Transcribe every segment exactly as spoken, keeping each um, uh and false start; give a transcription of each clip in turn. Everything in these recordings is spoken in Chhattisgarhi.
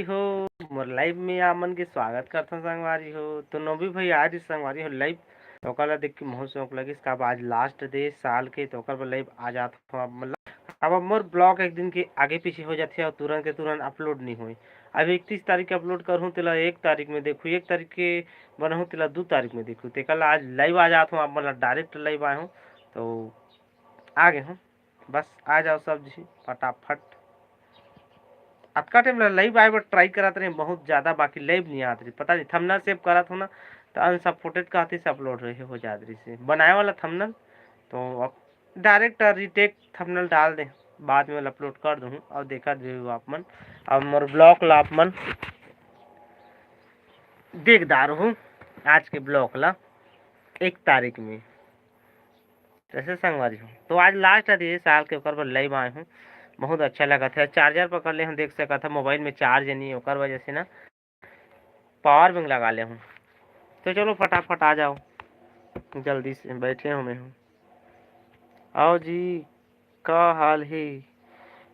हो, मोर live में आप मन के स्वागत करथन संगवारी हो। तो नोबी भाई आज संगवारी हो live, तो ओकर ला देख के महू शौक लगिस, काबर आज last day साल के, तो ओकर बर live आ जात हो आप मन ला। अब मोर vlog एक दिन के आगे पीछे हो जाथे अउ तुरंत के तुरंत upload नहीं होए। अब इकतीस तारीख के upload करहूँ, तेला एक तारीख में देखहू, एक तारीख के बनाहूँ, तेला दू तारीख में देखहू। तेकर ला आज live आ जात हो आप मन ला, direct live आए हो, तो आ गए हो। बस आ जाओ सब जी फटाफट। अतका टाइम ला live आए बर try करत रहे बहुत ज्यादा, बाकी live नहीं आत रही, पता नहीं thumbnail save करत हो ना, तो unsupported कहती से upload रहे हो जात रही से बनाए वाला thumbnail, तो अब direct retake thumbnail डाल दे, बाद में upload कर दूँ। और देखत भी हो आप मन, अब मोर vlog ला आप मन देखदार हो आज के vlog ला एक तारीख में। कैसे संगवारी हो, तो आज last है ये साल के, ओकर बर live आए हूँ। बहुत अच्छा लगत है, charger पकड़ ले हूँ, देख सकत है mobile में charge नहीं, ओकर वजह से ना power bank लगा ले हूँ। तो चलो फटाफट आ जाओ, जल्दी से बैठे हूँ मैं हूँ। आओ जी, का हाल है?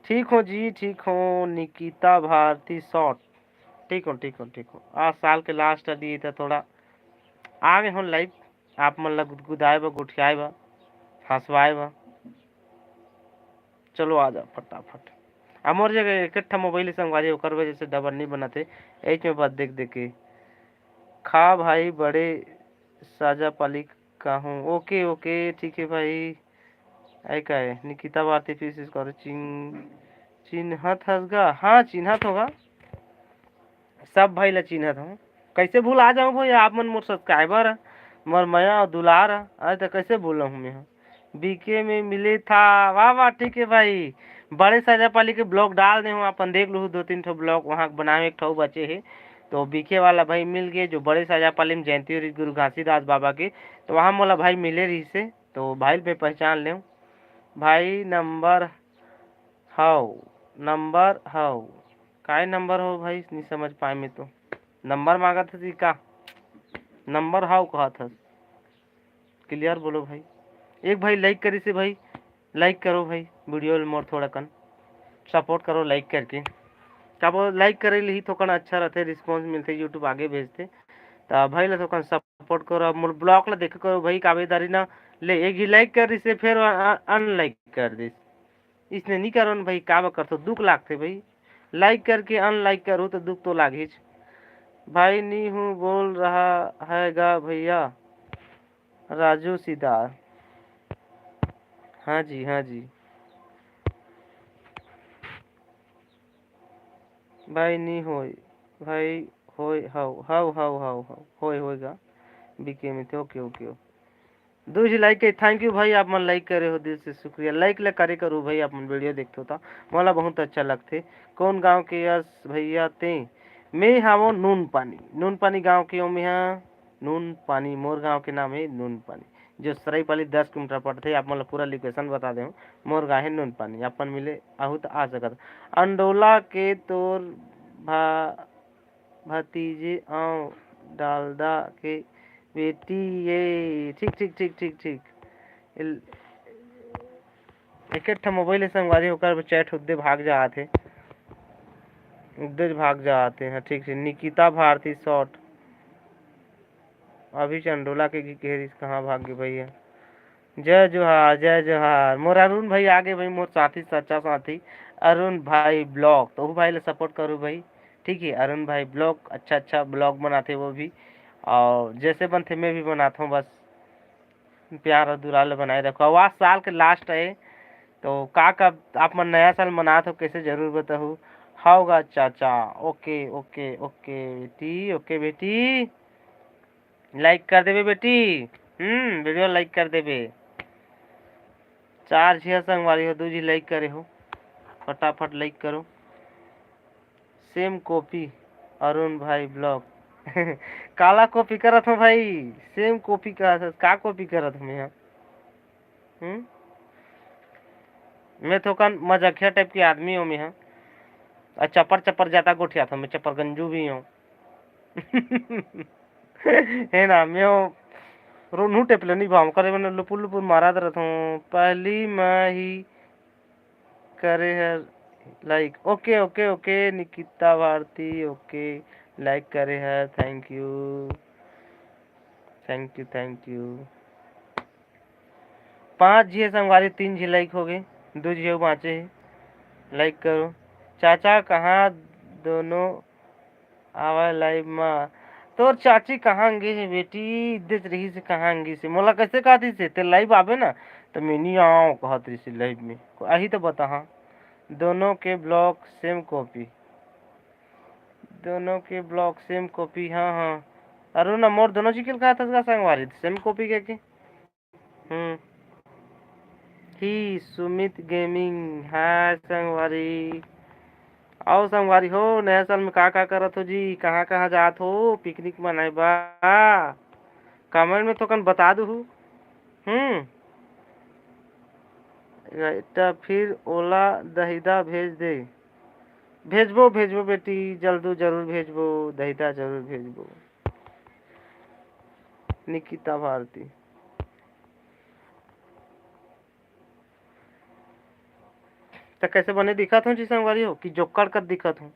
ठीक हो जी, ठीक हो। निकिता भारती short, ठीक हो, ठीक हो, ठीक हो। आज साल के last दिए थे, थोड़ा आ गए हो live, आप मन ला गुदगुदाए बर, गोठियाए बर, हंसवाए बर। चलो आ जाओ फटाफट। आ मोर जगह एक ठा mobile संगवारी, ओकर वजह से double नहीं बनत है। एच में बात देख देख के खा भाई, बड़े साजा पाली कहूँ। OK OK, ठीक है भाई। आई का है निकिता भारती फिर से करो चिन्ह, चिन्हत हस गा? हाँ, चिन्हत होगा, सब भाई ला चिन्हत हूँ। कैसे भुला जाऊँ भाई, आप मन मोर subscriber, मोर मया और दुलार, अरे तो कैसे भूला हूँ मैं? बीके में मिले था। वाह वाह, ठीक है भाई। बड़े साजा पाली के vlog डाल दे हूँ, अपन देख लूँ, दो तीन ठो vlog वहाँ बनाए, एक ठो बचे है। तो बीके वाला भाई मिल गए, जो बड़े साजा पाली में जयंती हो रही गुरु घासीदास बाबा के, तो वहाँ मोला भाई मिले रही से, तो भाई मैं पहचान ले हूँ। भाई number हव, number हव, काय number हो भाई, नहीं समझ पाए मैं तो। Number मांगत हस कि का? Number हव कहत हस, clear बोलो भाई। एक भाई like करिसे भाई, like करो भाई, video ल मोर थोड़ा कन support करो like करके। का बोल, like करे ले ही थोकन अच्छा रहते, response मिलते, YouTube आगे भेजते। त भाई ला थोकन support करो, अब मोर vlog ला देखे करो भाई, काबेदारी ना ले, एक ही like करिसे फिर अ-, अ-, unlike कर दिस। इसने नहीं करो न भाई, काबर करथो, दुख लागथे भाई। Like करके unlike करो तो दुख तो लागिच। भाई नी हूँ बोल रहा है गा भैया, राजू सिदार। हाँ जी, हाँ जी। भाई नी होय, भाई होय, हव, हव, हव, हव, हव, होय, होय गा, बीके में थे, OK, OK, OK। दू झी like के thank you भाई, आप मन like करे हो, दिल से शुक्रिया। Like ला करे करो भाई, आप मन video देखथो त मोला बहुत अच्छा लगथे। कौन गांव के यस भैया ते? मैं हावो नून पानी, नून पानी गांव के हो मैं हा। नून पानी, मोर गांव के नाम है नून पानी, जो सराईपाली दस किलोमीटर पड़थे। आप मन ला पूरा location बता दे हूँ, मोर गांव है नून पानी, आप मन मिले आहू त आ सकत। अंडोला के तोर भा भतीजे आंव डालदा के बेटी ये। ठीक, ठीक, ठीक, ठीक, ठीक। इल-, एक, एक ठा mobile है संगवारी, ओकर chat उद्दे भाग जात हे, उद्दे भाग जात हे। हाँ, ठीक, ठीक। निकिता भारती short। अभी चंडोला के की कहे रिस, कहाँ भाग गे भैया? जय जोहार, जय जोहार। मोर अरुण भाई आगे भाई, मोर साथी, सच्चा साथी अरुण भाई vlog। तो वो भाई ला support करो भाई, ठीक है। अरुण भाई vlog, अच्छा अच्छा vlog बनाते वो भी, और जैसे बनते मैं भी बनाता हूँ। बस प्यार और दुलार ला बनाए रखो। और आज साल के last है, तो का का आप मन नया साल मनात हो, कैसे जरूर बताहू। होगा चाचा, OK, OK, OK बेटी, OK बेटी। Like कर देबे बेटी, हम्म, video like कर देबे। चार झिया संगवारी हो, दू झी like करे हो, फटाफट like करो। Same copy अरुण भाई vlog। काला copy करत हो भाई, same copy का, का copy करत हो मैं? हम्म, मैं थोकन मजाकिया type के आदमी हो मैं हा। आ चपर चपर जाता गोठिया था, मैं चपर गंजू भी हूँ। है ना, मैं वो रोनू type ले नहीं भाव करे, मैंने लुपुर लुपुर मारा दे रहता हूँ। पहली मैं ही करे हर लाइक। ओके, ओके, ओके, निकिता भारती, ओके, लाइक करे है, thank you, thank you, thank you। पाँच झी हे संगवारी, तीन झी लाइक हो गए, दो झी अउ बाँचे हे, लाइक करो। चाचा कहाँ दोनों आवा लाइव मा। तोर चाची कहाँ गे हे बेटी? इद्देच रही से कहाँ गे से? मोला कैसे कहती से? ते लाइव आबे ना, तो मैं नहीं आऊँ कहत रही से लाइव में। को-, अही तो बताहा। दोनों के ब्लॉक सेम कॉपी। दोनों के ब्लॉक सेम कॉपी, हाँ, हाँ। अरुण, मोर दोनों चिकिल कहा था संगवारी, सेम कॉपी के, के? हम्म। ही सुमित गेमिंग, हाय संगवारी। आओ संगवारी हो, नया साल में का का करत हो जी, कहाँ कहाँ जात हो पिकनिक मनाए बा? कमेंट में तो कन बता दू। हम्म। त फिर ओला दहिदा भेज दे। भेजबो, भेजबो बेटी, जल्दू जरूर भेजबो, दहिदा जरूर भेजबो। निकिता भारती। त कैसे बने दिखत हूँ जी संगवारी हो, कि जोक्कड़ कस दिखत हूँ?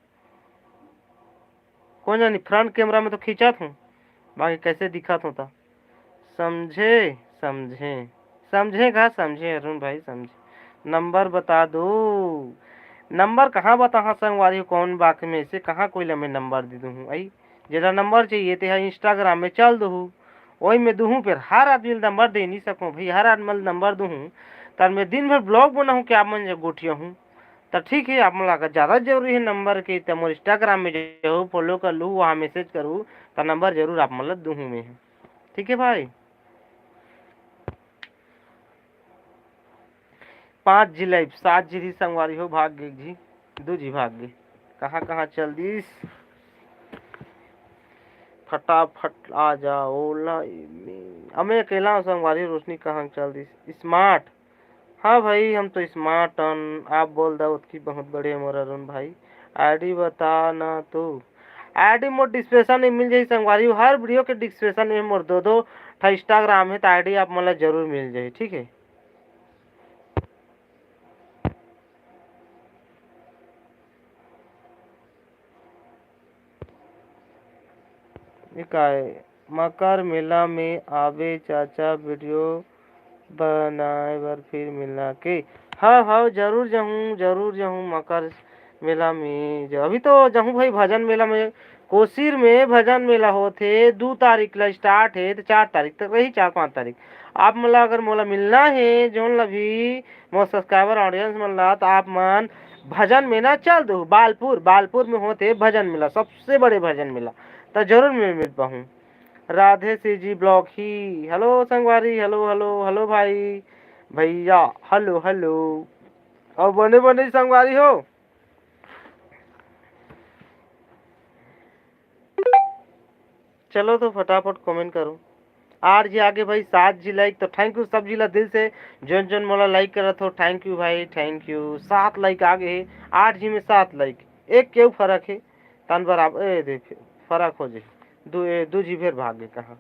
कोन जानी, फ्रंट कैमरा में तो खींचत हूँ, बाकी कैसे दिखत हूँ त समझे, समझे, समझे का समझे, अरुण भाई समझे। नंबर बता दो, नंबर कहाँ बताहा संगवारी हो, कौन बात में से कहाँ कोई ला मैं नंबर दे दूँ? आई, जेला नंबर चाहिए ते हा Instagram में चल दूँ, वही में दूँ। फिर हर आदमी ला नंबर दे नहीं सकूँ भाई, हर आदमी ला नंबर दूँ, तर मैं दिन भर ब्लॉग बनाहूँ, क्या मन गोठिया हूँ। त ठीक है, आप मन ला अगर ज़्यादा जरूरी है नंबर के, त मोर Instagram में जाहू, फॉलो कर लू, वहाँ मैसेज करू, त नंबर जरूर आप मन ला दूहूँ मैं। ठीक है भाई, पाँच जी लाइव, सात जी रही संगवारी हो, भाग गे जी, दू जी भाग गे। कहाँ कहाँ चल दिस? फटाफट आ जाओ लाइव में। अब मैं अकेला हूँ संगवारी, रोशनी कहाँ चल दिस? स्मार्ट। हाँ भाई, हम तो स्मार्ट हन, आप बोल दा ओतकी बहुत बढ़िया मोर अरुण भाई। आईडी बता ना तू। आईडी मोर डिस्क्रिप्शन में मिल जाही संगवारी, हर वीडियो के डिस्क्रिप्शन में मोर दो दो ठा Instagram है, तो आईडी आप मन ला जरूर मिल जाही, ठीक है। ये का है? मकर मेला में आबे चाचा, वीडियो बनाए बर फिर मिलना के। हाँ, हाँ, जरूर जाहूँ, जरूर जाहूँ मकर मेला में। ज-, अभी तो जाहूँ भाई भजन मेला में, कोसीर में भजन मेला होथे, दू तारीख ला स्टार्ट हे, तो चार तारीख तक रही, चार पाँच तारीख। आप मन ला अगर मोला मिलना हे, जोन ला भी मोर सब्सक्राइबर ऑडियंस मन ला, तो आप मन भजन मेला चल दो, बालपुर, बालपुर में होथे भजन मेला, सबसे बड़े भजन मेला, तो जरूर मैं मिल पाहूँ। राधे सी जी ब्लॉग ही, हेलो संगवारी, हेलो, हेलो, हेलो भाई, भैया, हेलो, हेलो। और बने बने संगवारी हो। चलो तो फटाफट कमेंट करो। आठ जी आगे भाई, सात जी लाइक, तो थैंक यू सब जी ला दिल से, जोन जोन मोला लाइक करत हो, थैंक यू भाई, थैंक यू। सात लाइक आगे हे, आठ जी में सात लाइक, एक केऊ फर्क हे, तन बराबर, ए दे, फर्क हो जाही, दू, ए, दू जी फेर भाग गे कहाँ।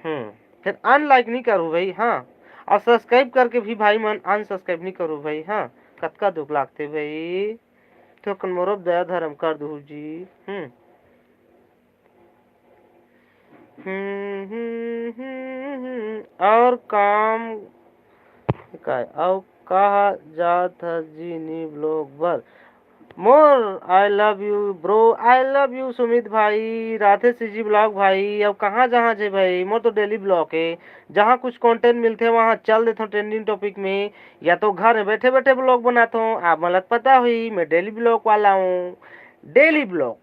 हम्म, फिर अनलाइक नहीं करू भाई, हाँ, और सब्सक्राइब करके भी भाई मन अनसब्सक्राइब नहीं करू भाई, हाँ, कतका दुख लागथे भाई, तो कन मोरो दया धर्म कर दू जी। हम्म। हम्म, हम्म, हम्म, हम्म। और काम काय? अउ कहा जात हस जी नी ब्लॉग बर? मोर I love you bro, I love you Sumit भाई, राधे सी जी ब्लॉग भाई। अब कहाँ जहाँ जे भाई, मोर तो डेली ब्लॉग हे, जहाँ कुछ कंटेंट मिलथे वहाँ चल देथों ट्रेंडिंग टॉपिक में, या तो घर में बैठे बैठे ब्लॉग बनाथों। आप मन ला पता होही, मैं डेली ब्लॉग वाला हूँ, डेली ब्लॉग।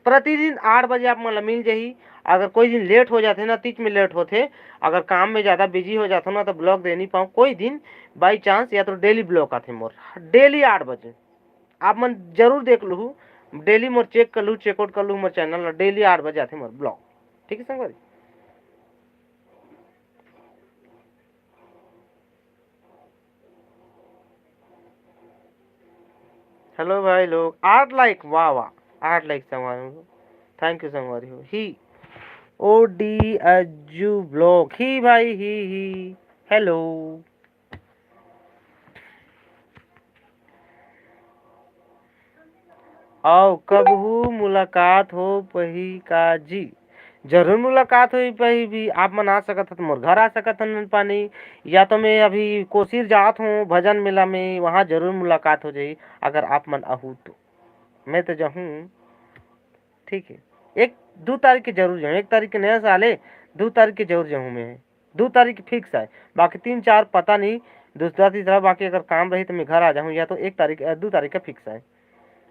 प्रतिदिन आठ बजे आप मन ला मिल जाही। अगर कोई दिन लेट हो जाथे ना, तीच में लेट होथे, अगर काम में ज़्यादा बिजी हो जाथों ना, तो ब्लॉग दे नहीं पाऊँ। कोई दिन बाई चांस या तो डेली ब्लॉग आथे मोर, डेली आठ बजे। आप मन जरूर देख लूहू, डेली मोर चेक कर लूहू, चेकआउट कर लूहू मोर चैनल ला, डेली आठ बजे आथे मोर ब्लॉग। ठीक है संगवारी। हेलो भाई लोग, आठ लाइक, वाह वाह, आठ लाइक संगवारी हो, थैंक यू संगवारी हो। ही ओ डी अज्जू ब्लॉग, ही भाई, ही, ही, हेलो। अउ कबहू मुलाकात हो पही का जी? जरूर मुलाकात हो पही भी। आप मन आ सकत हो तो मोर घर आ सकत हो नून पानी, या तो मैं अभी कोसीर जात हूँ भजन मेला में, वहाँ जरूर मुलाकात हो जाही अगर आप मन आहू तो। मैं तो जाहूँ, ठीक है, एक दू तारीख के जरूर जाहूँ, एक तारीख के नया साल है, दू तारीख के जरूर जाहूँ मैं, दू तारीख फिक्स है। बाकी तीन चार पता नहीं, दूसरा तीसरा, बाकी अगर काम रही तो मैं घर आ जाहूँ, या तो एक तारीख अ, दू तारीख का फिक्स है।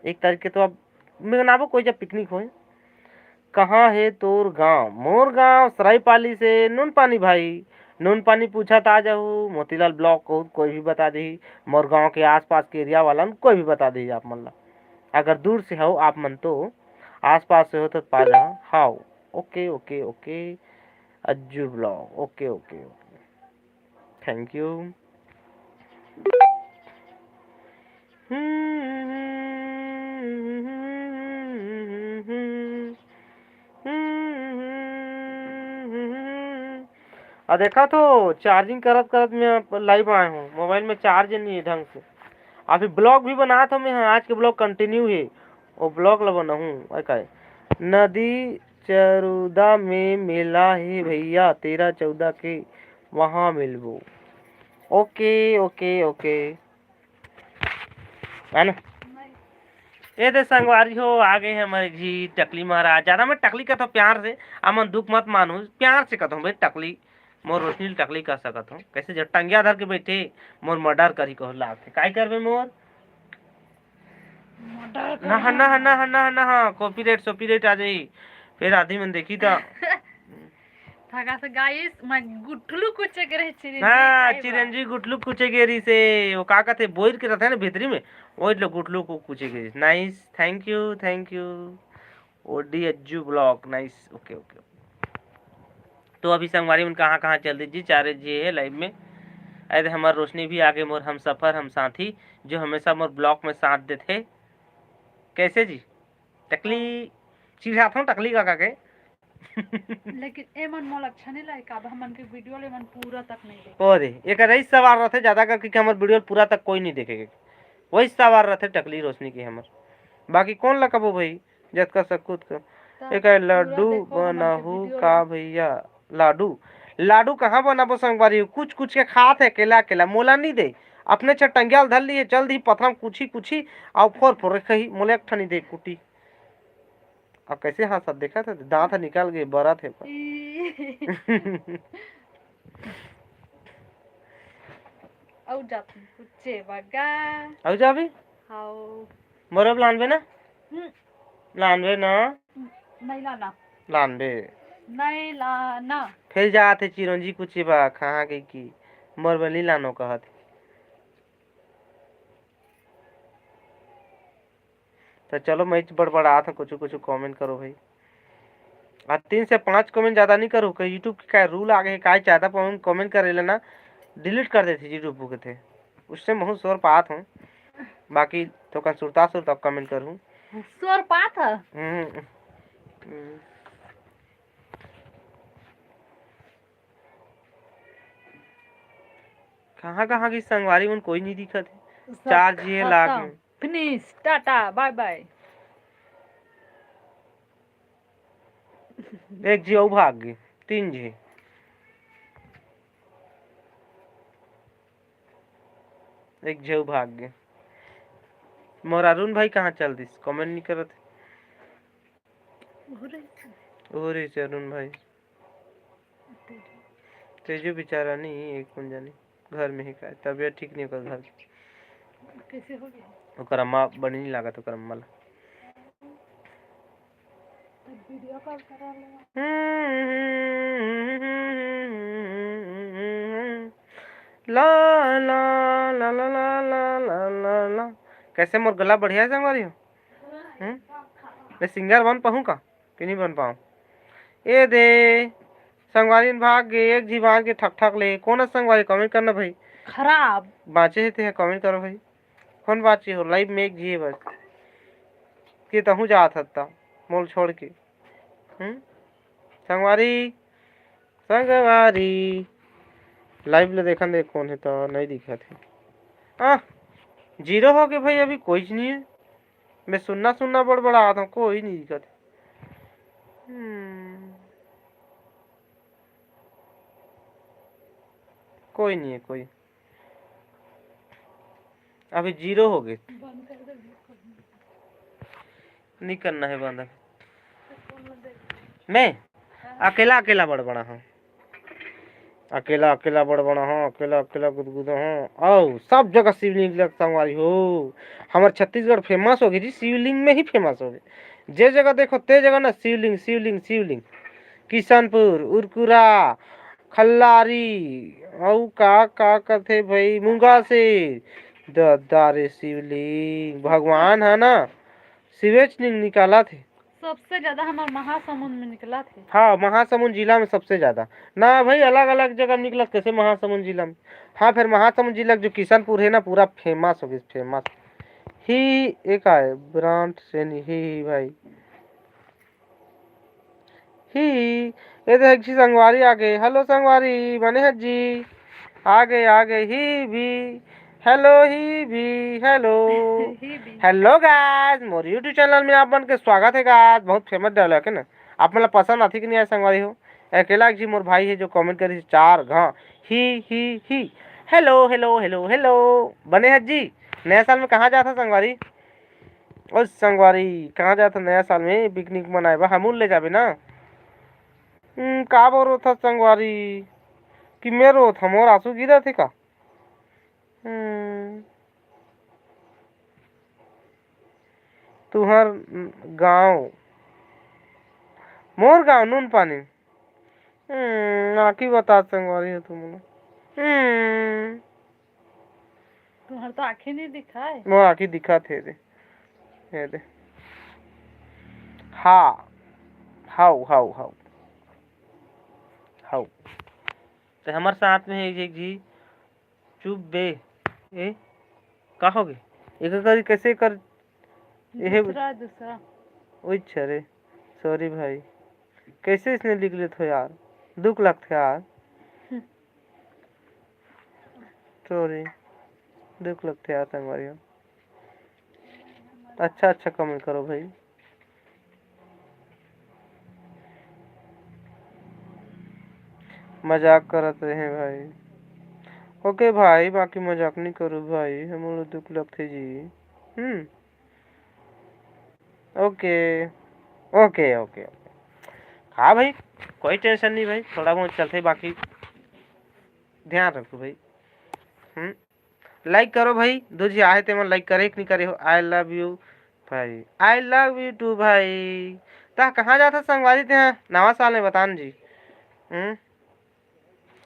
एक तारीख के तो अब मैं बनाबो कोई जब पिकनिक होए। कहाँ हे तोर गांव? मोर गांव सराईपाली से नून पानी भाई। नून पानी पूछत आ जाहू, मोतीलाल ब्लॉक कहू कोई भी बता देही। मोर गांव के आसपास के एरिया वाला न कोई भी बता देही आप मन ला। अगर दूर से हो आप मन तो, आसपास से हो तो पा जा। How, okay okay okay. Ajju blog, okay okay okay, thank you. आ देखा तो, चार्जिंग करत करत मैं लाइव आए हूँ, मोबाइल में चार्ज नहीं है ढंग से। अभी ब्लॉग भी बनात हूँ मैं, हाँ, आज के ब्लॉग कंटिन्यू है, वो ब्लॉग ला बनाहूँ। नदी चरुदा में मेला हे भैया, तेरह चौदह के, वहाँ मिलबो। ओके ओके ओके, है ना? ए दे संगवारी हो, आ गए हैं हमारे जी टकली महाराज। ज्यादा मैं टकली कहता हूँ प्यार से, अमन दुख मत मानू, प्यार से कहता हूँ भाई टकली। मोर रोशनी ल टकली कह सकत हूँ। कैसे जो टंगिया धर के बैठे, मोर मर्डर करी कहो लागथे। काय करबे मोर? मर्डर ना, करना। ना, ना, ना, ना, ना, हाँ, कॉपीराइट, सॉपीराइट आ जाई। फिर आदमी मन देखी त। थका से गाइस, मैं गुठलू कुचे के रहे चिरंजी हाँ, काय बा? चिरंजी गुठलू कुचे के रही से, वो का कहते, बोइर के रहते हैं ना भीतरी में, वही लोग गुठलू को कुचे के रही। Nice, thank you, thank you. ओडी Ajju blog, nice, okay, okay. तो अभी संगवारी मन कहाँ कहाँ चल दी जी, चारे जी है लाइव में। अरे हमार रोशनी भी आगे, मोर हम सफर, हम साथी, जो हमेशा मोर ब्लॉग में साथ देथे। कैसे जी? टकली चिढ़ात हूँ टकली का, का के। लेकिन ए मन मोला अच्छा नहीं लगे, काबर हमन के वीडियो ले मन पूरा तक नहीं देखे। ओ रे, एक रईस सवार रहथे ज्यादा करके कि हमर वीडियो पूरा तक कोई नहीं देखे। वही सवार रहथे टकली रोशनी के हमर। बाकी कौन ला कबो भाई, जतका सकूत का। त एक पूरा लड्डू देखो हमन के बनाहू वीडियो का ला। भैया, लाडू, लाडू कहाँ बनाबो संगवारी हो? कुछ कुछ के खात है अकेला अकेला, मोला नहीं दे। अपने छटंगिया ल धर लिए, चल दी पथरा म कुछी कुछी, अउ फोर फोर के कही, मोला एक ठनी दे कुटी। अब कैसे हंसत देखत हे, दांत ह निकल गए, बरत हे पर। ई। अउ जात कुचे बगा। अउ जाबी? हाओ। मोर अब लानबे ना? हम्म। लानबे ना? नहीं लाना। लानबे। नहीं लाना। फेर जात हे चिरंजी कुचे बा, कहाँ गई की? मोर बली लानो कहत। तो चलो, मैं बड़बड़ात हूँ, कुछ कुछ कमेंट करो भाई। आ, तीन से पाँच कमेंट ज़्यादा नहीं करो, कि YouTube के का रूल आ गए, का ज़्यादा कमेंट करे लेना डिलीट कर देते YouTube के थे, उससे महू शोर पात हूँ। बाकी तो कन सुरता सुरता कमेंट करूँ। शोर पात ह? हम्म, हम्म। कहाँ कहाँ की संगवारी मन कोई नहीं दिखत है। सब चार जी है लाख खत्म। में। फिनिश, टाटा, बाय बाय। एक जी अउ भाग गए, तीन जी। एक जी अउ भाग गए। मोर अरुण भाई कहाँ चल दिस? कमेंट नहीं करत। ओरे। ओरे से अरुण भाई। तेजू बेचारा नहीं, एक कौन जानी। घर में ही का, तबीयत ठीक नहीं ओकर घर के। कैसे हो गया? ओकर अम्मा बड़ी नहीं लागत, ओकर अम्मा ला। तब वीडियो कॉल करा ले। ला, ला, ला। कैसे मोर गला बढ़िया है संगवारी हो? हम्म? मैं सिंगर बन पाऊँ का? कि नहीं बन पाऊँ? ए दे, संगवारी मन भाग गे, एक झी बांच के ठक ठक ले। कौन है संगवारी? कमेंट करना भाई। खराब। बांचे है ते कमेंट करो भाई। कौन बांचे हो? लाइव में एक झी है बस। के तहूँ जात हत्ता, मोल छोड़ के। हम्म? संगवारी, संगवारी। लाइव ले देखन दे कौन है तो नहीं दिखत है। आ, जीरो हो गए भाई, अभी कोई नहीं है। मैं सुन्ना सुन्ना बड़बड़ात हूँ, कोई नहीं दिखत। हम्म, कोई नहीं है, कोई। अभी जीरो हो गए। नहीं करना है बंद। मैं अकेला अकेला बड़बड़ा हूँ, अकेला अकेला बड़बड़ा हूँ, अकेला अकेला गुदगुदा हूँ। आओ, सब जगह शिवलिंग लग संगवारी हो। हमर छत्तीसगढ़ फेमस हो गई जी, शिवलिंग में ही फेमस हो गई। जे जगह देखो ते जगह ना शिवलिंग, शिवलिंग, शिवलिंग। किशनपुर, उरकुरा, खल्लारी, अउ का का कथे भाई, मुंगा से। ददा रे शिवलिंग, भगवान है ना, शिवेच निंग निकालत हे। सबसे ज्यादा हमार महासमुंद में निकलत हे। हाँ, महासमुंद जिला में सबसे ज्यादा। ना भाई, अलग अलग जगह निकलत, कैसे महासमुंद जिला में। हाँ, फिर महासमुंद जिला के जो किशनपुर है ना, पूरा फेमस हो गया, फेमस। ही एक आए ब्रांड से नहीं, ही, ही भाई। ही, ये देख जी, संगवारी आ गए। हेलो संगवारी, बने हत जी? आ गए, आ गए। ही भी, हेलो, ही भी, हेलो। ही भी। हेलो गाइस, मोर YouTube चैनल में आप मन के स्वागत है गाइस। बहुत फेमस डायलॉग है ना, आप मन ला पसंद आथे कि नहीं आए संगवारी हो? अकेला एक जी मोर भाई है जो कमेंट करी चार घा, ही, ही, ही। Hello, hello, hello, hello. बने हत जी? नया साल में कहाँ जात है संगवारी? ओ संगवारी, कहाँ जात नया साल में पिकनिक मनाए बा? हमू ले जाबे ना। हम्म, का बोल रोथा संगवारी? कि मैं रोथा, मोर आंसू गिरत हे का? हम्म, तुहर गांव, मोर गांव नून पानी। हम्म, आँखी बतात संगवारी हो तुम लोग। हम्म। तुम्हार तो आँखी नहीं दिखाए। मोर आँखी दिखत हे रे। ये दे। हाँ। How, how, how. हाउ। ते हमर साथ में है एक जी। चुप बे। ए, का हो गए? एक करी कैसे कर? एहे दूसरा, दूसरा। ओइ अच्छा रे। सॉरी भाई। कैसे इसने लिख लेत हो यार? दुख लगथे यार। हम्म। सॉरी। दुख लगथे यार संगवारी हो। अच्छा, अच्छा कमेंट करो भाई। मजाक करत रहे भाई। ओके भाई, बाकी मजाक नहीं करो भाई, हमन ला दुख लगथे जी। हम्म। ओके, ओके, ओके, ओके। हाँ भाई, कोई टेंशन नहीं भाई, थोड़ा बहुत चलथे, बाकी ध्यान रखो भाई। हम्म, लाइक करो भाई, दो जी आहे तेमन लाइक करे कि नहीं करे हो? I love you भाई, I love you too भाई। ता कहाँ जात हस संगवारी तेहा नवा साल में, बता न जी। हम्म,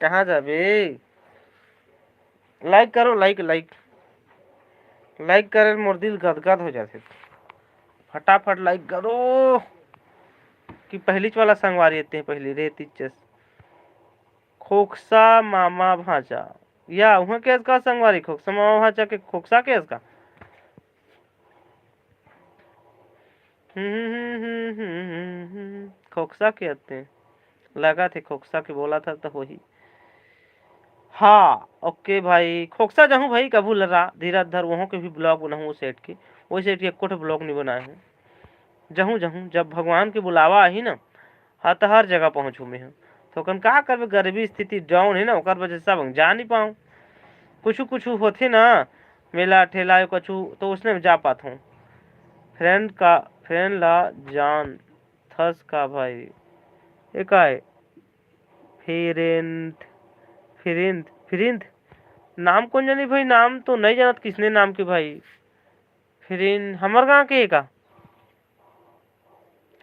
कहाँ जाबे? लाइक करो, लाइक, लाइक, लाइक करे मोर दिल गदगद हो जाथे। फटाफट लाइक करो कि पहलीच वाला संगवारी एते पहली रे तीचस। खोखसा मामा भांचा। या, उहाँ के का संगवारी? खोखसा मामा भांचा के खोखसा के का? हम्म, हम्म, हम्म, हम्म, हम्म, हम्म, हम्म। खोखसा के अते। लगा थे खोखसा के बोला था तो वही। हाँ, ओके भाई, खोखसा जाहूँ भाई, कभू लरा, धीरज धर, वहों के भी ब्लॉग बनाहूँ वो सेट के। वो सेट के एको ठो ब्लॉग नहीं बनाए हूँ। जाहूँ, जाहूँ, जब भगवान के बुलावा आही ना, हाँ, तो हर जगह पहुँचहूँ मैं ह। तो कन का करबे, गरीबी स्थिति डाउन हे ना, ओकर वजह से सब हम जा नहीं पाऊँ। कुछु, कुछु होथे ना, मेला, ठेला, कुछु, तो उसने में जा पात हूँ। फ्रेंड का, फ्रेंड ला जान थस का भाई? ए का हे? फिरेंद, फिरिंद, फिरिंद? नाम कोन जानी भाई, नाम तो नहीं जानत किसने नाम के भाई। फिरिन, हमर गाँव के हे का?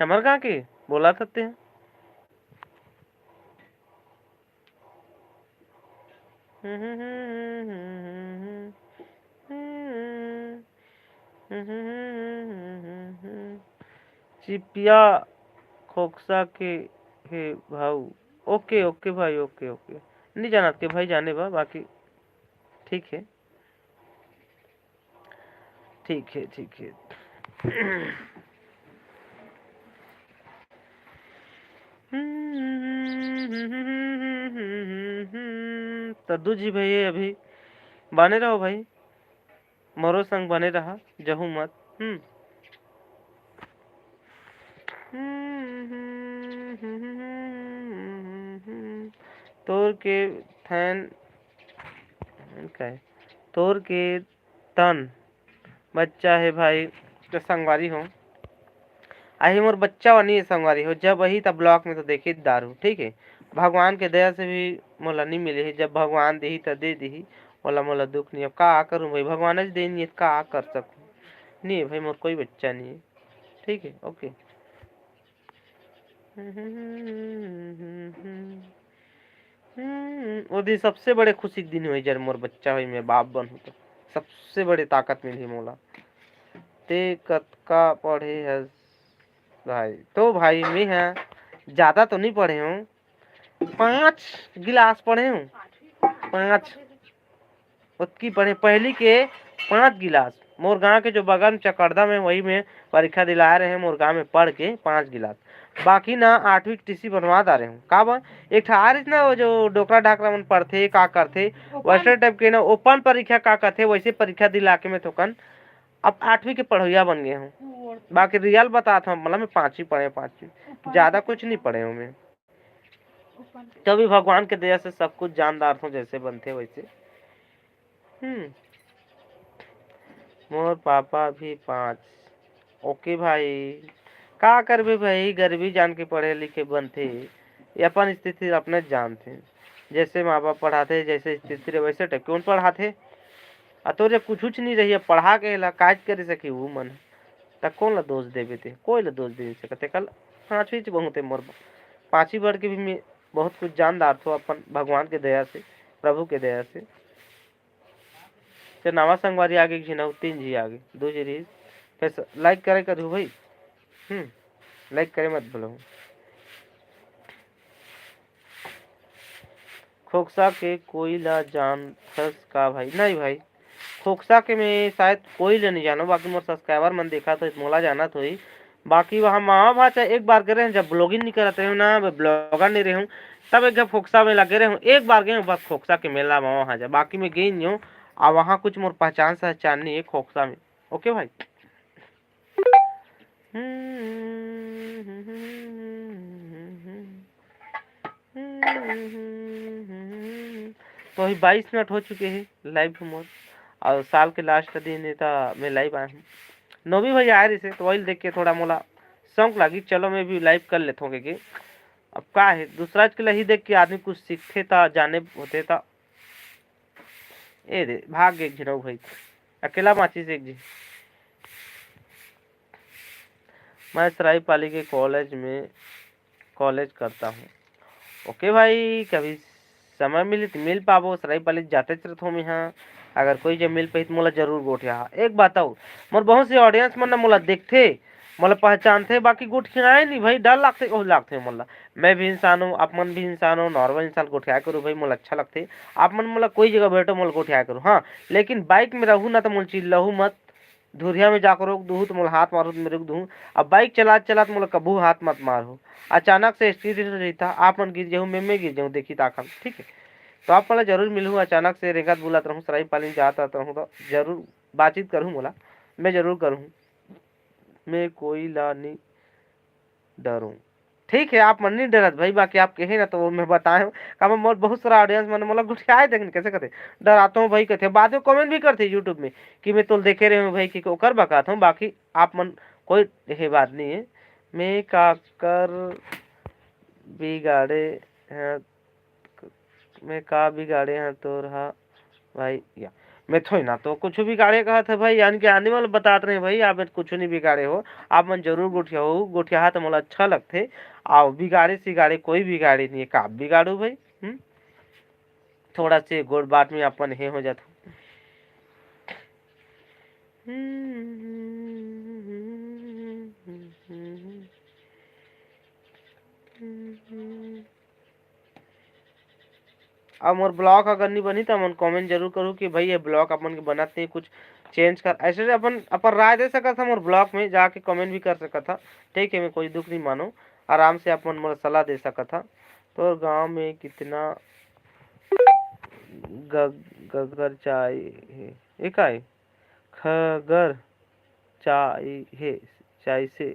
हमर गाँव के? बोला थते। चिपिया खोखसा के हे भाऊ। ओके, ओके भाई, ओके, ओके। नहीं जानत के भाई, जाने बा, बाकी ठीक है। ठीक है, ठीक है। तो दू जी भाई अभी बने रहो भाई, मोरो संग बने रहा, जहू मत। हम्म, तोर के थैन, का हे? तोर के तन बच्चा हे भाई, तो संगवारी हो, आही मोर बच्चा वानी हे संगवारी हो, जब आही तब ब्लॉग में तो देखी दारू, ठीक है। भगवान के दया से भी मोला नहीं मिले है, जब भगवान देही त दे देही, ओला मोला दुख नहीं। अब का करूँ भाई, भगवान ज दे नहीं है, का कर सकूँ? नहीं है भाई, मोर कोई बच्चा नहीं है, ठीक है, ओके। हम्म, वो दिन सबसे बड़े खुशी के दिन होही, जब मोर बच्चा होही, मैं बाप बनहूँ तो सबसे बड़े ताकत मिलही मोला। ते कतका पढ़े हस भाई? तो भाई, मैं ह ज्यादा तो नहीं पढ़े हूँ, पाँच गिलास पढ़े हूँ, पाँच, ओतकी पढ़े, पहली के पाँच गिलास। मोर गांव के जो बगल में चकरदा में, वही में परीक्षा दिलाए रहे मोर गांव में पढ़ के पाँच गिलास। बाकी ना आठवीं के टीसी बनवा डारे हूँ। का बा? एक ठा आ रहिस ना, वो जो डोकरा डाकरा मन पढ़थे, का करथे, वैसे टाइप के ना ओपन परीक्षा का करथे, वैसे परीक्षा दिला के मैं थोकन अब आठवीं के पढ़ोइया बन गए हूँ। बाकी रियल बतात हूँ, मतलब मैं पाँचवीं पढ़े, पाँचवीं, ज्यादा कुछ नहीं पढ़े हूँ मैं। तभी भगवान के दया से सब कुछ जान डारथों, जैसे बनथे वैसे। हम्म। मोर पापा भी पाँच। ओके भाई, का करबे भाई, गरीबी जान के पढ़े लिखे बनथे, ये अपन स्थिति अपने जानथे। जैसे माँ बाप पढ़ाथे, जैसे स्थिति रहे, वैसे टाइप के उन पढ़ाथे। आ तोर जब कुछ नहीं रही, अब पढ़ा के ला काज करे सकी वो मन, त कौन ला दोष देबे ते? कोई ला दोष दे नहीं सकते। कल पाँचवीं च बहुत है मोर, पाँचवीं बढ़ के भी मैं बहुत कुछ जान डारथो अपन भगवान के दया से, प्रभु के दया से। ते नवा संगवारी आगे, एक झिन अउ तीन झी आगे, दो झी रहीस। फिर स-, लाइक करे करू भाई, हम्म, लाइक करे मत भूलो। खोखसा के कोई ला जानथस का भाई? नहीं भाई, खोखसा के मैं शायद कोई ले नहीं जानों, बाकी मोर सब्सक्राइबर मन देखा तो मोला जानत होही। बाकी वहाँ मामा भाचा एक बार गे रहेंव, जब ब्लॉगिंग नहीं करत रहेंव ना, मैं ब्लॉगर नहीं रहेंव, तब एक जब खोखसा में लगे रहेंव, एक बार गए बस खोखसा के मेला में वहाँ जा, बाकी मैं गई नहीं हूँ। आ वहाँ कुछ मोर पहचान सहचान नहीं है खोखसा में। ओके भाई। तो अभी बाईस मिनट हो चुके हैं लाइव मोर, और साल के लास्ट दिन है, तो मैं लाइव आया हूँ। नौवीं भैया आए रहिसे, तो वही देख के थोड़ा मोला शौक लागी, चलो मैं भी लाइव कर लेता हूँ के। अब का है, दूसरा के ला ही देख के आदमी कुछ सीखथे ता, जाने होथे ता। ए दे, भाग गे एक झन अउ भाई, अकेला बाँचिस एक झन। मैं सरायपाली के कॉलेज में, कॉलेज करता हूँ। ओके भाई, कभी समय मिली तो मिल पाबो, सरायपाली जातेच रथों मैं हाँ। अगर कोई जब मिल पाही तो मोला जरूर गोठिया। एक बात अउ, मोर बहुत से ऑडियंस मन ना मोला देखथे, मोला पहचानथे, बाकी गोठियाए नहीं भाई, डर लागथे, ओह लागथे मोला। मैं भी इंसान हूँ, आप मन भी इंसान हो, नॉर्मल इंसान गोठियाए करो भाई, मोला अच्छा लगथे। आप मन मोला कोई जगह बैठो, मोला गोठियाए करो, हाँ, लेकिन बाइक में रहू ना तो मोला चिल्लाहू मत, धुरिया में जाकर रोक दूहू तो मोला हाथ मारहू तो मैं रुक दूहू। अब बाइक चलात चलात मोला कभू हाथ मत मारहू, अचानक से स्टेरिंग रहता, आप मन गिर जाहू, मैं, मैं गिर जाहूँ, देखी ताकम, ठीक है। तो आप मोला जरूर मिलहू, अचानक से रेंगत बुलत रहूँ, सरायपाली जात आत रहूँ तो जरूर बातचीत करहूँ मोला, मैं जरूर करहूँ। मैं कोई ला नहीं डरूँ। ठीक है, आप मन नहीं डरत भाई, बाकी आप कहे ना तो वो मैं बताए हूँ। का मैं मोर बहुत सारा ऑडियंस मन मोला गोठियाए देखन कैसे कहते, डराता हूँ भाई कहते, बाद में कमेंट भी करते YouTube में कि मैं तोल देखे रहे हूँ भाई कि ओकर बकात हूँ, बाकी आप मन कोई ये बात नहीं है। मैं का कर बिगाड़े हैं, मैं का बिगाड़े हैं तोर हा भाई? या मैं थोड़ी ना तो कुछ बिगाड़े कहत है भाई, यानी कि आने वाले बतात रहे भाई, आप कुछ नहीं बिगाड़े हो, आप मन जरूर गोठिया हो, गोठिया तो मोला अच्छा लगथे। आओ बिगाड़े सिगाड़े कोई बिगाड़े नहीं है, का बिगाड़ू भाई? हम्म, थोड़ा से गोड़ बाट में अपन हे हो जाता। अब मोर ब्लॉग अगर नहीं बनी तो मन कमेंट जरूर करूँ कि भाई ये ब्लॉग अपन के बनत नहीं, कुछ चेंज कर, ऐसे अपन अपन राय दे सकत था मोर ब्लॉग में जाके, कमेंट भी कर सकत था। ठीक है, मैं कोई दुख नहीं मानो, आराम से अपन मोला सलाह दे सकत था। तोर गांव में कितना गग-, गगर चाय है? ये का है? खगर चाय है, चाय से।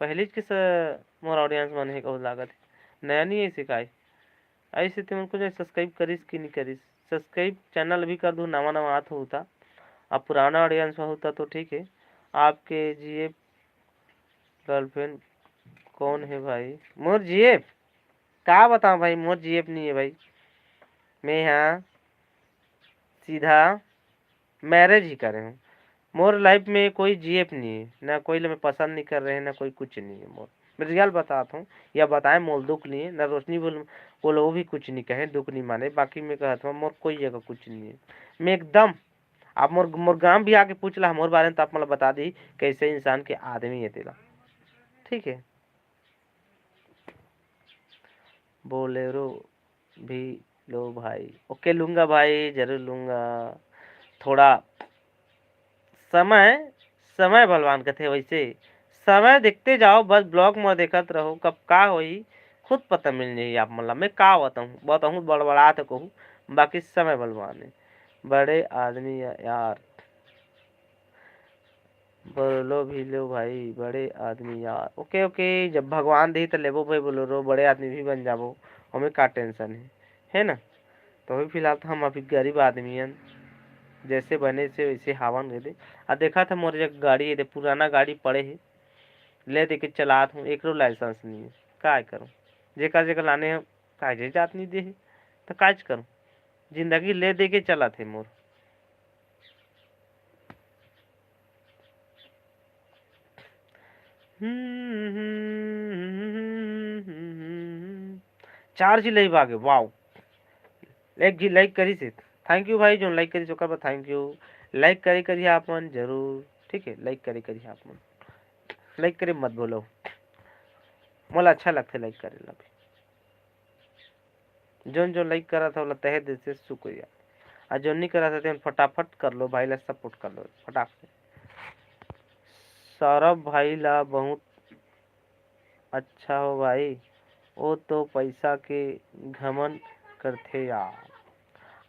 पहली के स-, मोर audience मन हे कहू लागत हे, नया नहीं है सिखाई। ऐसे तुमन को जो subscribe करिस कि नहीं करिस, subscribe channel भी कर दू, नवा नवा आत हो होता। अब पुराना audience होता तो ठीक है। आपके जीएफ girlfriend कौन है भाई? मोर जीएफ का बताऊं भाई, मोर जीएफ नहीं है भाई। मैं यहाँ सीधा marriage ही करे हूँ। मोर life में कोई जीएफ नहीं है, ना कोई ला मैं पसंद नहीं कर रहे हैं, ना कोई कुछ नहीं है मोर। मैं real बतात हूँ, या बताए मोर दुख नहीं है, ना रोशनी बोल, बोलो वो भी कुछ नहीं कहे, दुख नहीं माने। बाकी मैं कहत हूँ मोर कोई जगह कुछ नहीं है। मैं एकदम, आप मोर, मोर गांव भी आके पूछ ला मोर बारे में, तो आप मतलब बता दी कैसे इंसान के आदमी है तेला। ठीक है, बोलेरो भी लो भाई। ओके, लूंगा भाई, जरूर लूंगा। थोड़ा समय, समय बलवान कथे वैसे। समय देखते जाओ, बस vlog में देखत रहो, कब का होई खुद पता मिल जाई आप मन ला। मैं का बताऊँ, बताऊँ बड़बड़ा तो कहूँ, बाकी समय बलवान है। बड़े आदमी या-, यार, बोलो भी लो भाई, बड़े आदमी यार। ओके, ओके, जब भगवान दे तो लेबो भाई बोलेरो, बड़े आदमी भी बन जाबो, हमें का tension है, है ना? तो अभी फिलहाल तो हम अभी गरीब आदमी हन, जैसे बने से वैसे हावन दे दे। आ देखा था मोर जग गाड़ी, ये दे पुराना गाड़ी पड़े है, ले दे के चलात हूँ, एकरो लाइसेंस नहीं है, काय करूँ? जेकर जेकर लाने हम कागजे जात नहीं दे हे, तो काज करूँ? जिंदगी ले दे के चलत हे मोर। चार जी लाइव आगे, वाओ। एक जी लाइक करिस हे, थैंक यू भाई, जोन लाइक करिस ओकर बर थैंक यू। लाइक करे करिहा आप मन जरूर, ठीक है, लाइक करे करिहा आप मन, लाइक करे मत भूलो, मोला अच्छा लगथे लाइक करे ला भी। जोन जोन लाइक करत हे ओला तहे दिल से शुक्रिया, आ जोन नहीं करत हे तेन फटाफट कर लो भाई ला, सपोर्ट कर लो फटाक से। सौरभ भाई ला बहुत अच्छा हो भाई, वो तो पैसा के घमंड करथे यार।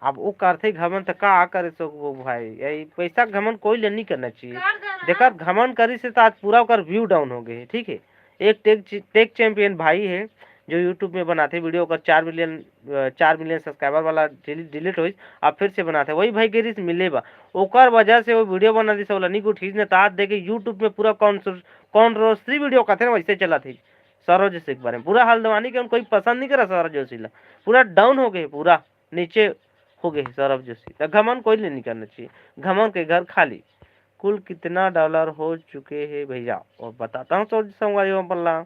अब वो करथे घमंड त का करे सकबो भाई, यही पैसा के घमंड कोई ले नहीं करना चाहिए। जेकर घमंड करिस हे त आज पूरा ओकर व्यू डाउन हो गए हे, ठीक है। एक टेक टेक चैंपियन भाई है जो YouTube में बनाथे वीडियो, ओकर चार मिलियन, अ, चार मिलियन सब्सक्राइबर वाला डिलीट होइस, अब फिर से बनाथे। वही भाई गिरीश मिले बा, ओकर वजह से वो वीडियो बना दिस, ओला नहीं उठिस ने, तात देके YouTube में पूरा कॉन्ट्रोवर्सी वीडियो कथे ना, वैसे चलत हे। सौरभ जोशी के बारे में पूरा हल्द्वानी के कोई पसंद नहीं करा सौरभ जोशी ला, पूरा डाउन हो गए, पूरा नीचे हो गए सौरभ जोशी। तो घमंड कोई ले नहीं करना चाहिए, घमंड के घर खाली। कुल कितना डॉलर हो चुके हैं भैया? और बताता हूँ सौरभ संगवारी अपन ला,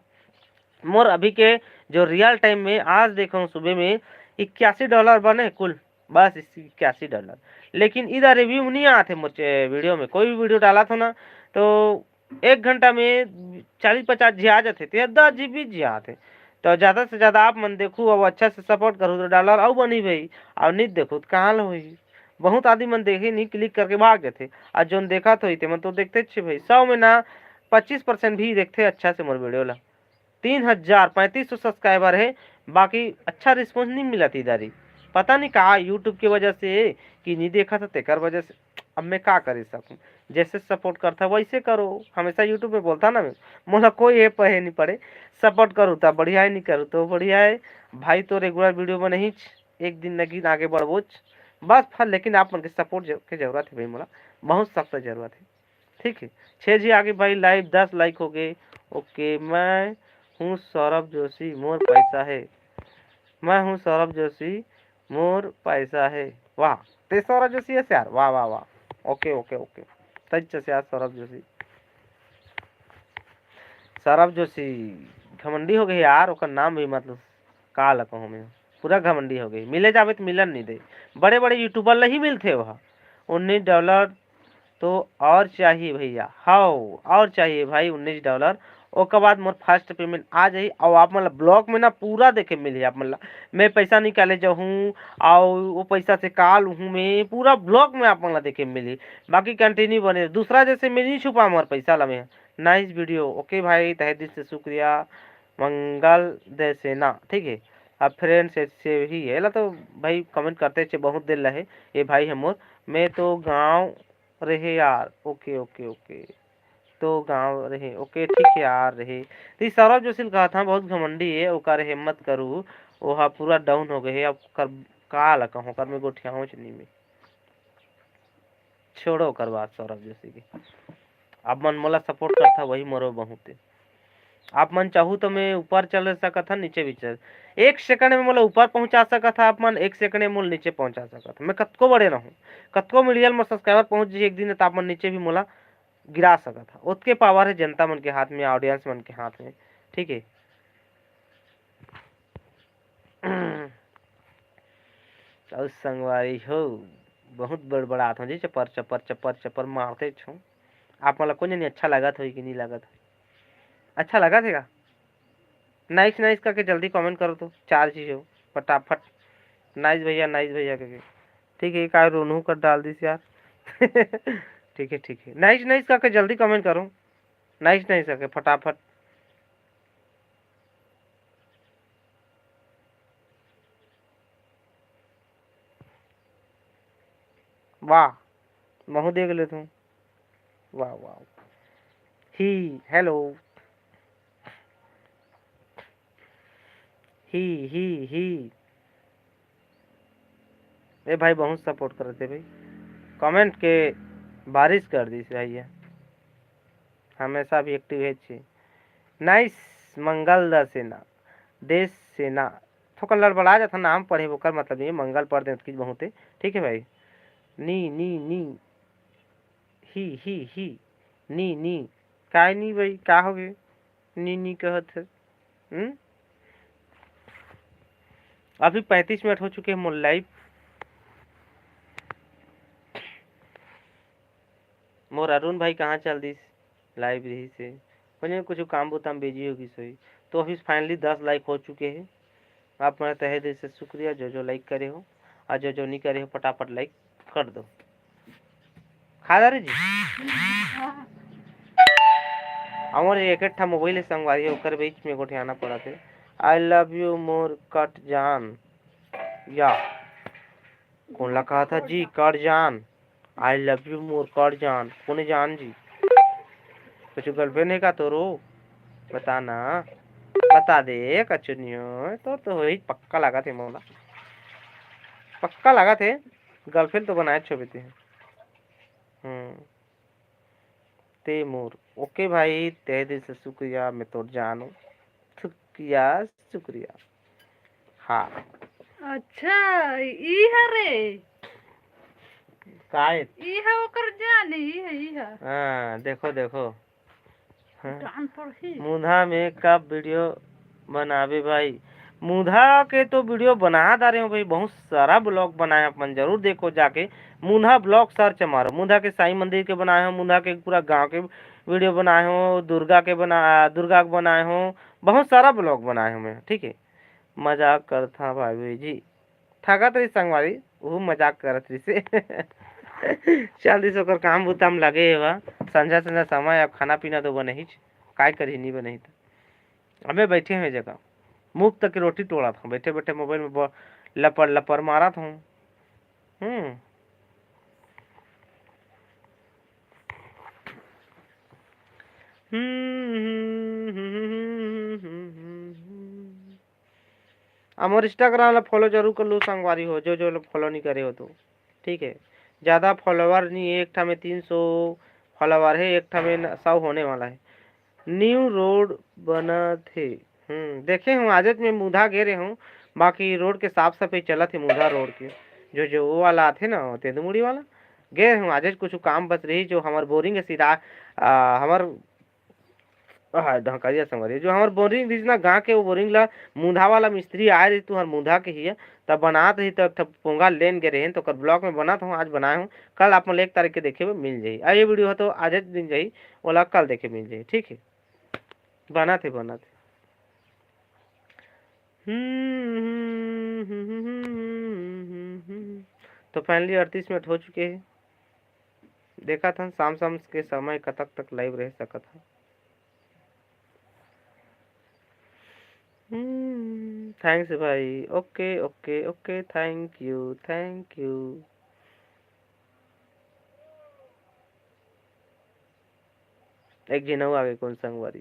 मोर अभी के जो रियल टाइम में आज देखा हूँ सुबह में इक्यासी डॉलर बने कुल, बस इक्यासी डॉलर। लेकिन इधर रिव्यू नहीं आते मोर वीडियो में, कोई भी वीडियो डालत हूँ ना तो एक घंटा में चालीस पचास जी आ जाते, तो दस जी बीस जी आते। तो ज़्यादा से ज़्यादा आप मन देखू और अच्छा से सपोर्ट करू तो डॉलर अउ बनी भाई, और नहीं देखू तो कहाँ ले होई? बहुत आदमी मन देखे नहीं, क्लिक करके भाग जाते, और जोन देखत होई ते मन तो देखते छे भाई, सौ में ना पच्चीस परसेंट भी देखते अच्छा से मोर वीडियो ला। तीन हजार पैंतीस सौ सब्सक्राइबर है, बाकी अच्छा रिस्पॉन्स नहीं मिलत इधर ही। पता नहीं का YouTube के वजह से कि नहीं देखा था तेकर वजह से। अब मैं का कर सकूँ, जैसे सपोर्ट करता वैसे करो। हमेशा YouTube में बोलता ना मैं, मोला कोई ये पहे नहीं पड़े, सपोर्ट करूँ तो बढ़िया है, नहीं करूँ तो बढ़िया है। भाई तो रेगुलर वीडियो में नहीं, एक दिन न दिन आगे बढ़बोच बस फल, लेकिन आप मन के सपोर्ट के जरूरत है भाई, मोला बहुत सख्त जरूरत है, ठीक है। छः जी आगे भाई लाइव, दस लाइक हो गए। ओके, मैं हूँ सौरभ जोशी, मोर पैसा है। मैं हूँ सौरभ जोशी, मोर पैसा है। वाह, ते सौरभ जोशी है यार, वाह वाह वाह। ओके ओके ओके, सच से यार सौरभ जोशी। सौरभ जोशी घमंडी हो गए यार, ओकर नाम भी मतलब का ला कहूँ मैं, पूरा घमंडी हो गए। मिले जावे तो मिलन नहीं दे, बड़े बड़े यूट्यूबर ला ही मिलथे वह। उन्नीस डॉलर तो और चाहिए भैया, हाओ और चाहिए भाई उन्नीस डॉलर। ओकर बाद मोर फर्स्ट पेमेंट आ जाही और आप मन ला ब्लॉग में ना पूरा देखे मिलही आप मन ला। मैं पैसा निकाले जाहूँ और वो पैसा से का लूहूँ मैं, पूरा ब्लॉग में आप मन ला देखे मिलही। बाकी कंटिन्यू बने, दूसरा जैसे मैं नहीं छुपा मोर पैसा ला मैं। नाइस वीडियो, ओके भाई, तहे दिल से शुक्रिया। मंगल दे सेना, ठीक है। अब फ्रेंड्स से ही है ला तो भाई कमेंट करते छे बहुत देर लहे। ये भाई है मोर, मैं तो गाँव रहे यार। ओके ओके ओके, तो गाँव रहे। ओके ठीक है यार रहे। तो ई सौरभ जोशी ल कहा था बहुत घमंडी है, ओकर हिम्मत करू, ओहा पूरा डाउन हो गए है। अब कर का ला कहूँ, ओकर में गोठियाहूँच नहीं मैं। छोड़ो ओकर बात सौरभ जोशी के। आप मन मोला सपोर्ट करथा वही मोरो बहुत है। आप मन चाहू तो मैं ऊपर चल सकत हन, नीचे भी चल, एक सेकंड में मोला ऊपर पहुंचा सकत हा आप मन, एक सेकंड में मोला नीचे पहुंचा सकत हा। मैं कतको बड़े रहूं, कतको मिलियन मोर सब्सक्राइबर पहुंच जाही एक दिन, त आप मन नीचे भी मोला गिरा सकत हा। ओतके पावर है जनता मन के हाथ में, ऑडियंस मन के हाथ में, ठीक है। अउ संगवारी हो, बहुत बड़बड़ात हो जी, चपर चपर चपर चपर मारते छो। आप मन ला कोन जनी अच्छा लगत होही कि नहीं लगत होही? अच्छा लगत हे का? नाइस नाइस करके जल्दी कमेंट करो तो, चार चीज हो फटाफट। नाइस भैया, नाइस भैया करके। ठीक है, का रोनहू कर डाल दिस यार। ठीक है ठीक है, नाइस नाइस करके जल्दी कमेंट करो, नाइस नाइस करके फटाफट। वाह, महू देख लेथों। वाह वाह। ही हेलो, ही ही ही। ए भाई बहुत सपोर्ट करत हे भाई, कमेंट के बारिश कर दिस भाई। ये हमेशा भी एक्टिव है छी। नाइस, मंगल द सेना, देश सेना। थोकन लड़बड़ा जाथन, नाम पढ़े ओकर मतलब ये मंगल पढ़ देंव, अतकीच बहुत हे। ठीक है भाई। नी, नी, नी। ही, ही, ही। नी, नी। काय नी भाई, का होगे? नी, नी कहत हे। हम्म? अभी पैंतीस मिनट हो चुके हैं मोर लाइव। मोर अरुण भाई कहाँ चल दिस? लाइव रहिस हे। ओने कुछ काम बुता म बिजी हो गिस होही। तो अभी फाइनली दस लाइक हो चुके हैं। आप मन तहे दिल से शुक्रिया, जो जो लाइक करे हो, और जो जो नहीं करे हो, फटाफट लाइक कर दो। खा दारे जी। हमर एक ठा मोबाइल हे संगवारी, ओकर बीच में गोठियाना पड़त हे। I love you मोर कट जान। या कोन ला कहा था जी, कट जान? I love you मोर कट जान। कोने जान जी? कुछ गर्लफ्रेंड है का तोरो? बता ना, बता दे, कछु नहीं हो। तोर तो होही, पक्का लागत हे मोला, पक्का लागत हे। गर्लफ्रेंड तो बनाए छोबे ते। हम्म, ते मोर। ओके भाई, तहे दिल से शुक्रिया, मैं तोर जान हूँ। शुक्रिया, शुक्रिया। हाँ। अच्छा, ई हरे। काय? ई ह ओकर जान, ई ह, ई ह। हाँ, देखो, देखो। हाँ। जान पड़ही। मुधा में कब वीडियो बनाबे भाई? मुधा के तो वीडियो बना डारे हो भाई, बहुत सारा ब्लॉग बनाए, अपन जरूर देखो जाके। मुधा ब्लॉग सर्च मारो, मुधा के साईं मंदिर के बनाए हो, मुधा के पूरा गांव के वीडियो बनाए हो, दुर्गा के बना, दुर्गा के बनाए हो, बहुत सारा ब्लॉग बनाए हो मैं, ठीक है। मजाक करथा भाभी जी। ठगत रहिस संगवारी, उहू मजाक करत रहिस हे। चल दिस ओकर काम बुता म लगे हे वा। संझा संझा समय, अब खाना पीना तो बनही, काय करही, नी बनही त। अबे बैठे हूँ जगह, मुफ्त के रोटी टोड़त हूँ, बैठे बैठे मोबाइल में ब-, लपर लपर मारत हूँ। हम्म। हम्म, हम्म, हम्म, हम्म, हम्म, हम्म, हम्म। आ मोर Instagram ला follow जरूर कर लू संगवारी हो, जो जो लोग follow नहीं करे हो तो, ठीक है। ज़्यादा follower नहीं, एक ठा में तीन सौ follower है, एक ठा में न-, सौ होने वाला है। न्यू रोड बनत हे। हम्म, देखे हूँ, आजेच में मुधा गे रहे हूँ, बाकी रोड के साफ सफाई चलत हे मुधा रोड के, जो जो वो वाला आथे ना, तेंदुमुड़ी वाला, गे रहे हूँ आजेच, कुछ काम बच रही, जो हमर बोरिंग के सिरा, आ, हमर हाँ, धकरिया संगवारी, जो हमर बोरिंग रहिस ना, गाँव के वो बोरिंग ला मुधा वाला मिस्त्री आए रहिस, तुहर मुधा के हिया, तब बनात रही, तब एक ठो पोंगा लेन गे रहे, तो ओकर ब्लॉग में बनात हूँ, आज बनाए हूँ, कल आप मन एक तारीख के देखे बर मिल जाही। आ ये वीडियो ह तो आज दिन जाही, ओला कल देखे मिल जाही, ठीक है, बनात हे, बनात हे। हम्म, हम्म, हम्म, हम्म, हम्म, हम्म, हम्म। तो finally अड़तीस मिनट हो चुके हैं। देखत हन शाम शाम के समय कतक तक लाइव रह सकत ह। हम्म, thanks भाई। ओके, ओके, ओके, thank you, thank you। एक झिन अउ आगे कोन संगवारी।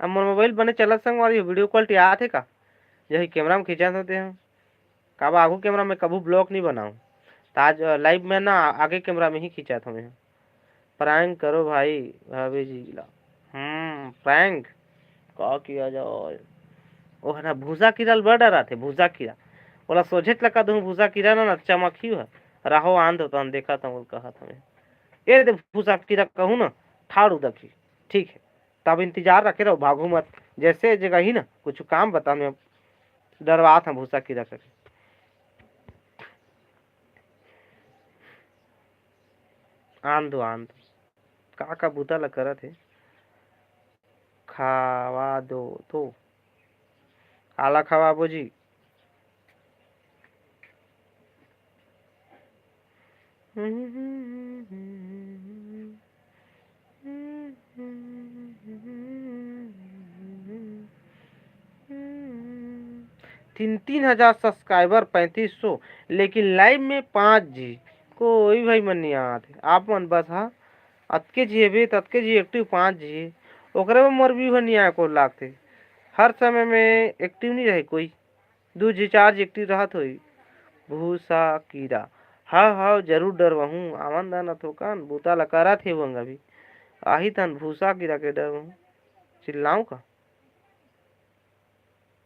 अब मोर मोबाइल बने चलत संगवारी, वीडियो क्वालिटी आत हे का? यही कैमरा में खींचत होते हैं। काबर आगू कैमरा में कभू ब्लॉग नहीं बनाऊँ, त आज, अ, लाइव में ना आगे कैमरा में ही खींचत हमें। प्रैंक करो भाई भाभी जी ला। हम्म, प्रैंक का किया जाए? ओह ना, भूसा कीरा ल बड़ डराथे, भूसा कीरा। ओला सोझेच लगा दूँ, भूसा कीरा ना, ना चमक ही ह। राहो आन दो तहन देखत हूँ, कहत हमें। ए दे भूसा कीरा कहूँ ना, ठाड़ उदक ही। ठीक है, तब इंतजार रखे रहो, भागू मत। जैसे जगह ही ना, कुछ काम बता, मैं डरवात हूँ भूसा कीरा करके। आन दो, आन दो। का का बूता ल करत हे? खावा दो तो। काला खवाबो जी? तीन, तीन हजार subscriber, पैंतीस सौ, लेकिन लाइव में पाँच जी। कोई भाई मन नहीं आत हे। आप मन बस, हाँ, अतके जी हेबे, ततके जी एक्टिव पाँच जी हे। ओकरे में मोर व्यू ह नहीं आए को लागथे। हर समय में एक्टिव नहीं रहे कोई। दू जी, चार जी एक्टिव रहत होई। भूसा कीरा। हव, हव, जरूर डरवाहूँ। आवन दा न थोकन, बुता ल करत हे वंग अभी। आही तहन भूसा कीरा के डरवाहूँ। चिल्लाऊँ का?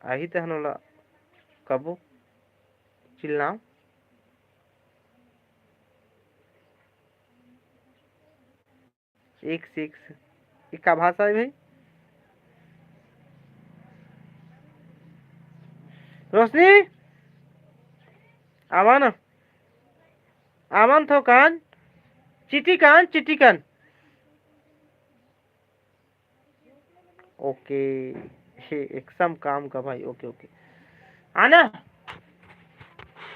आही तहन ओला कबो चिल्लाऊँ। एक से एक से। ये का भाषा है भाई? रोशनी, आवा ना, आवा न थोकन, चिटिकन, चिटिकन। ओके, हे, एकदम काम का भाई, ओके, ओके। आना,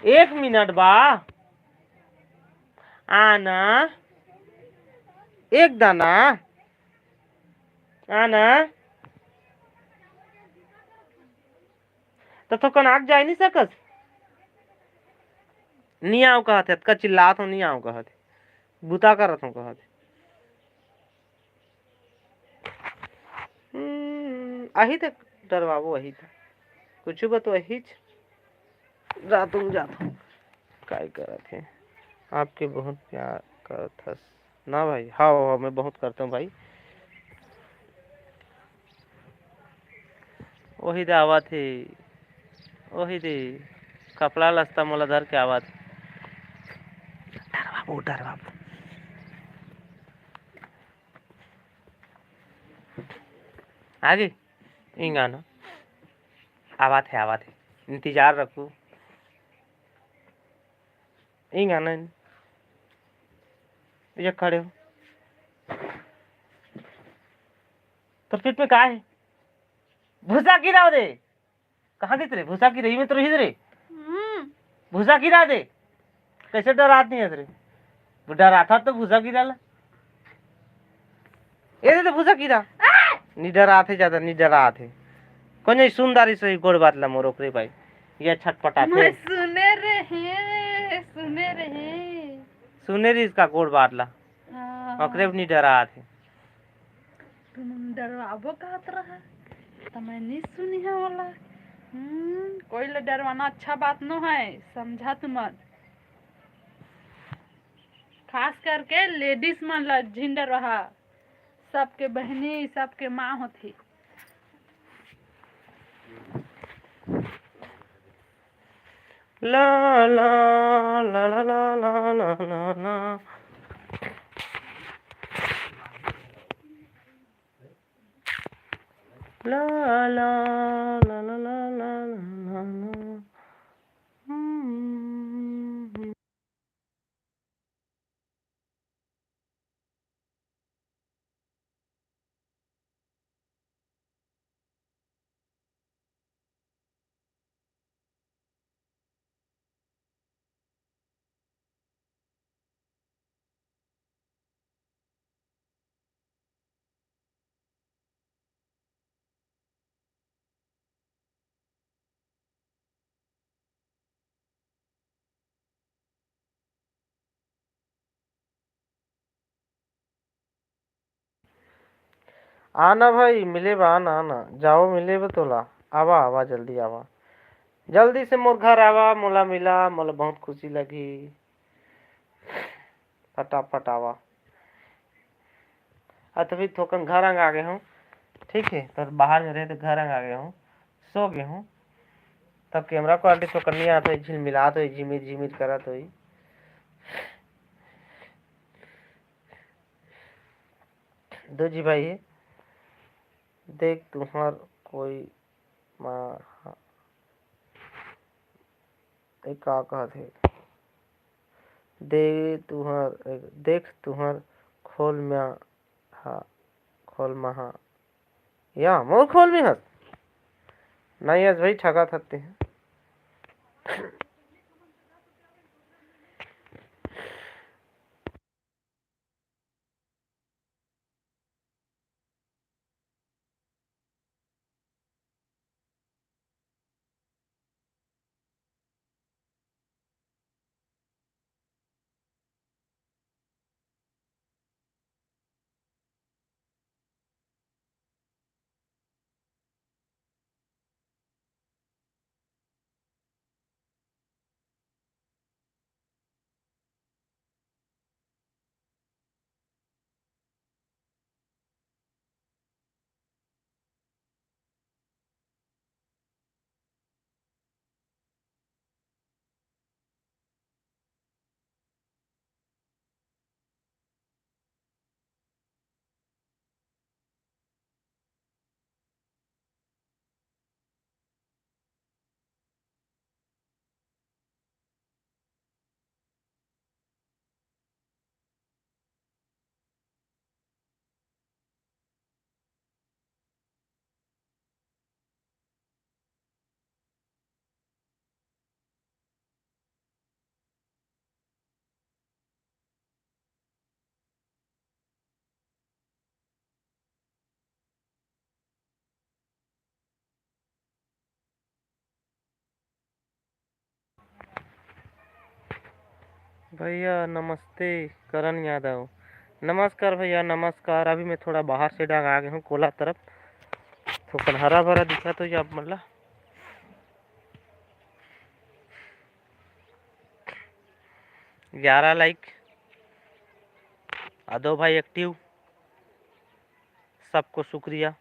एक मिनट बा, आना, एक दाना, आना। त थोकन आग जाए नहीं सकस? नहीं आओ कहत हे, अतका चिल्लात हो, नहीं आओ कहत हे, बुता करत हो कहत हे। हम्म, अही त डरवाबो, अही त। कुछ बा तो अहीच। रात में जात हूँ। काय करत हे? आपके बहुत प्यार करत हस। ना भाई, हाँ, हाँ, मैं बहुत करता हूँ भाई। ओही दे आवत हे, ओही दे कपड़ा लस्ता मोला धर के आवत हे। डर बाबू, डर बाबू। आगे इंगाना आवत हे, आवत हे, इंतजार रखू। इंगाना ये खड़े हो, तो पीठ में का है? भूसा गिरा दे। कहाँ गई रे? भूसा की रही में तो रही रे। हम्म। भूसा गिरा दे। कैसे डरात नहीं है रे? वो डरात था तो भूसा गिरा ला। ये दे तो भूसा गिरा। नहीं डरात है ज्यादा, नहीं डरात है। कोई नहीं, सुंदर इस गोड़ बात ला मोर ओकरे भाई। ये छटपटात है। मैं सुने रहे, सुने रहे। सुने रही इसका गोड़ बात ला। हाँ। ओकरे भी नहीं डरात है। तुम डरवाबो कहत रहा, त मैं नहीं सुनी है वाला। हम्म, कोई ले डरवाना अच्छा बात नो है, समझा तुमन। खास करके लेडीज मन ला झिन डरवाहा, सबके बहनी, सबके माँ होती। ला, ला, ला। ला, ला, ला। हम्म। आना भाई, मिले बा, आना, आना, जाओ मिले बा तोला। आवा, आवा, जल्दी आवा, जल्दी से मोर घर आवा, मोला मिला, मोला बहुत खुशी लगी। फटाफट आवा। अ, तो फिर थोकन घर अंग आ गए हूँ, ठीक है, तो बाहर में रहे तो घर अंग आ गए हूँ, सो गए हूँ, तब कैमरा क्वालिटी थोकन नहीं आता है, झिलमिलात होई, झिमिर झिमिर करत होई। दो जी भाई है, देख तुहर कोई माँ, ए का कहत हे? दे तुहर, देख तुहर खोल मा हा, खोल मा हा। या, मोर खोल में हस? नहीं हस भाई, ठगत हस ते। भैया नमस्ते, करण यादव। नमस्कार भैया, नमस्कार। अभी मैं थोड़ा बाहर से डांग आ गया हूँ कोला तरफ, थोकन हरा भरा दिखा तो आप मन ला। ग्यारह लाइक, आ दो भाई एक्टिव, सबको शुक्रिया।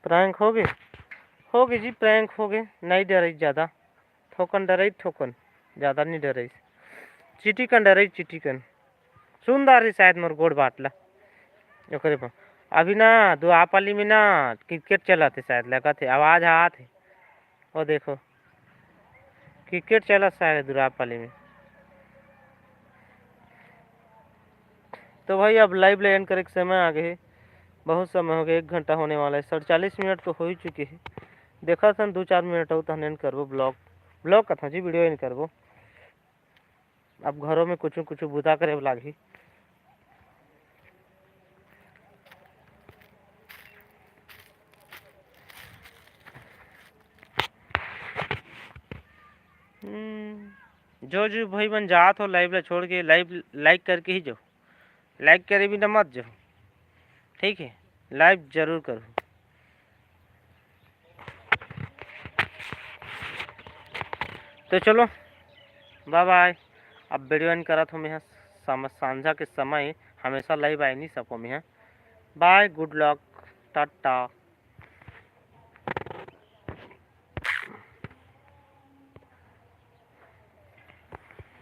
प्रैंक हो गे, हो गे जी, प्रैंक हो गे। नहीं डरई ज़्यादा, थोकन डरई, थोकन, ज़्यादा नहीं डरई। चिटिकन डरई, चिटिकन। सुंदर ही शायद मोर गोड़ बाटला। ओकरे पर अभी ना दुआपाली में ना क्रिकेट चलत हे शायद, लगत हे आवाज़ आत हे। वो देखो, क्रिकेट चलत शायद दुआपाली में। तो भाई, अब लाइव ले एंड करे के समय आ गए हे। बहुत समय हो गया, एक घंटा होने वाला है, सड़चालीस मिनट तो हो ही चुके हैं। देखा था दो चार मिनट हो तो एंड करबो ब्लॉग, ब्लॉग का था जी, वीडियो एंड करबो। अब घरों में कुछ कुछ बुता करे लागही। हम्म, जो जो भाई मन जात हो लाइव ला छोड़ के, लाइव लाइक करके ही जाओ, लाइक करे बिना मत जाओ, ठीक है, लाइव जरूर करो। तो चलो, बाय बाय। अब वीडियो एंड करत हो मैं, सम-, सांझा के समय हमेशा लाइव आए नहीं सको मैं। बाय, गुड लक, टाटा।